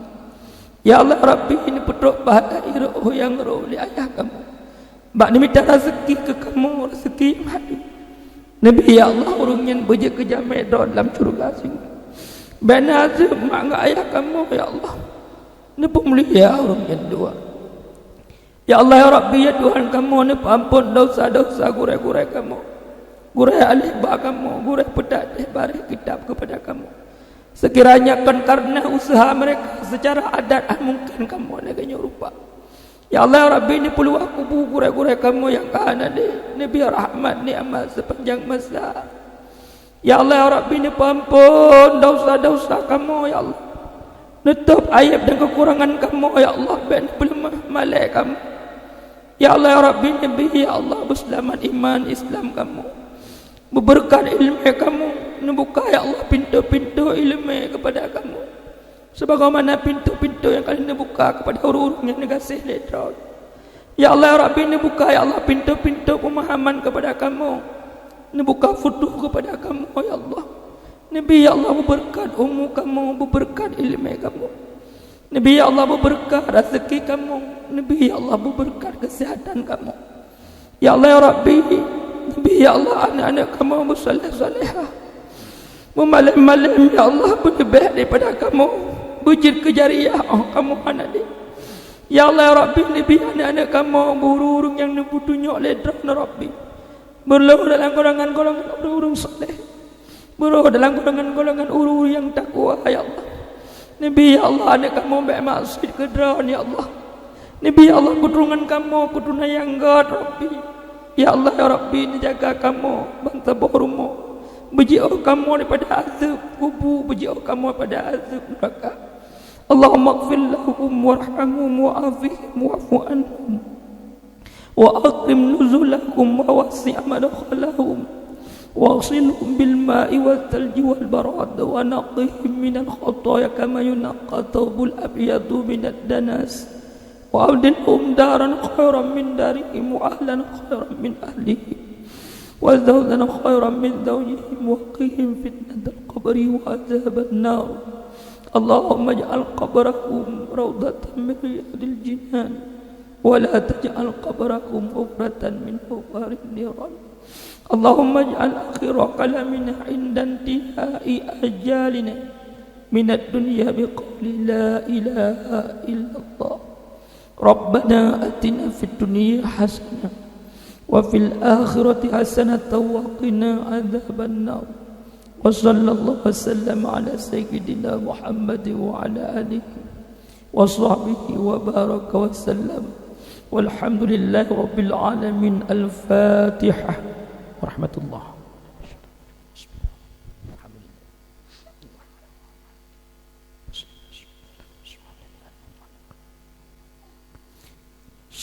Ya Allah, ya Rabbi, neupeutrok pahala ié reuôh nyang rôh lé ayah kamoe. Bak neumita raseuki keu kamoe, raseuki nyang hana. Neubi, ya Allah, ureuëng nyan beujeuet keu jamé droe lam syeuruga singoh. Bék na azeueb mak ngon ayah kamoe, ya Allah. Neupeumulia ureuëng nyan dua. Ya Allah, ya Rabbi, ya Tuhan kamoe, neupeuamphon desya-desya gurée-gurée kamoe, gurée aléh ba kamoe, gurée peutakdeh baréh kitab keupada kamoe. Seukiranya kon kareuna useuha meureka, seucara adat hana mungken kamoe lagée nyoe rupa. Ya Allah, ya Rabbi, neupeuluwah kubu gurée-gurée kamoe nyang ka hana lé, neubi rahmat nikmat seupanjang masa. Ya Allah, ya Rabbi, neupeuamphon desya-desya kamoe, ya Allah. Neutôb aieb dan keukurangan kamoe, ya Allah, bék neupeuleumah malée kamoe. Ya Allah, ya Rabbi, neubi, ya Allah, beuseulamat iman Islam kamoe. Beubeureukat iéleumé kamoe, neubuka, ya Allah, pintoe-pintoe iéleumé keupada kamoe, sebagaimana pintoe-pintoe nyang ka lheueh neubuka keupada ureuëng-ureuëng nyang neugaséh lé Droe. Ya Allah, ya Rabbi, neubuka, ya Allah, pintoe-pintoe peumahaman keupada kamoe, neubuka futuh keupada kamoe, ya Allah. Neubi, ya Allah, beubeureukat umu kamoe, beubeureukat iéleumé kamoe. Neubi, ya Allah, beubeureukat raseuki kamoe. Neubi, ya Allah, beubeureukat keuseuhatan kamoe. Ya Allah, ya Rabbi, neubi, ya Allah, aneuëk-aneuëk kamoe beusaleh-salehah. Meumalém-malém, ya Allah, beuleubeh daripada kamoe, beujeuet keu jariah óh kamoe hana lé. Ya Allah, ya Rabbi, neubi aneuëk-aneuëk kamoe beu ureuëng-ureuëng nyang neupeutunyok lé Droeneuh, Rabbi. Beurôh dalam golongan-golongan ureuëng-ureuëng saleh. Beurôh dalam golongan-golongan ureuëng-ureuëng nyang takwa, ya Allah. Neubi, ya Allah, aneuëk kamoe bék maksiet keu Droe, ya Allah. Neubi, ya Allah, keuturonan kamoe keuturonan nyang göt, Rabbi. Ya Allah, ya Rabbi, neujaga kamoe ban saboh rumoh. Beujiôh kamoe daripada azeueb kubu, beujiôh kamoe daripada azeueb neuraka. Allahumma ighfir lahum warhamhum wa'afihim wa'fu anhum. وأكرم نزلهم ووسع مدخلهم واغسلهم بالماء والثلج والبرد ونقهم من الخطايا كما ينقى الثوب الأبيض من الدنس وأبدلهم دارا خيرا من دارهم وأهلا خيرا من أهلهم وزوجا خيرا من زوجهم وقهم فتنة القبر وعذاب النار. اللهم اجعل قبرهم روضة من رياض الجنان ولا تجعل قبرهم حفرة من حفر النيران. اللهم اجعل آخر كلامنا عند انتهاء آجالنا من الدنيا بقول لا إله إلا الله. ربنا آتنا في الدنيا حسنة وفي الآخرة حسنة وقنا عذاب النار. وصلى الله وسلم على سيدنا محمد وعلى آله وصحبه وبارك وسلم. والحمد لله رب العالمين. الفاتحة. ورحمة الله.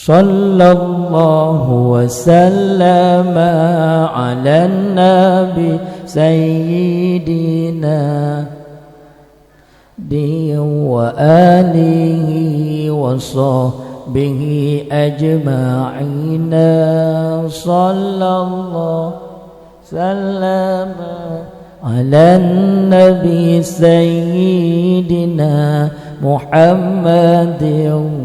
صلى الله وسلم على النبي سيدنا وآله وصحبه أجمعين. صلى الله وسلم على النبي سيدنا محمد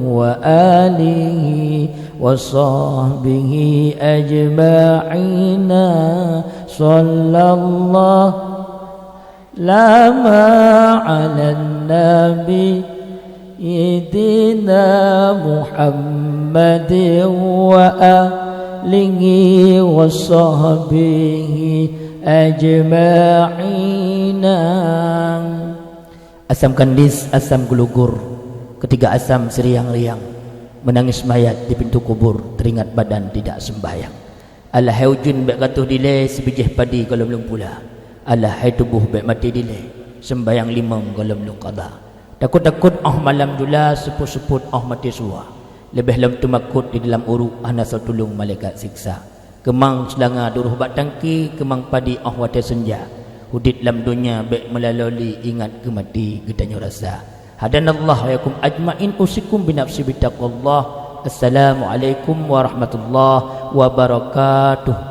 وآله وصحبه أجمعين. صلى الله وسلم على النبي سيدنا محمد وآله وصحبه أجمعين. Asam kandis, asam geulugur, keu tiga asam siriang-riang, meunangis mayat di pintoe kubur, teuringat badan tidak sembahyang. Alah hai ujeuen bék ka troh dilée, sibijéh padi goh lom lôn pula. Alah hai tuboh bék maté dilée, seumbahyang limong goh lom lôn qadha. Takot-takot óh malam jula, seupôt-seupôt óh maté suwa. Leubeh lom teumakot di dalam uruek, hana soe tulông malaikat siksa. Keumang seulanga duroh bak tangki, keumang padi óh watée seunja. Udeb lam donya bék meulaloli, ingat keu maté geutanyoe rasa. Hadanallahu wa iyyakum ajmain, usikum binafsi bitaqwallah. Assalamualaikum warahmatullahi wabarakatuh.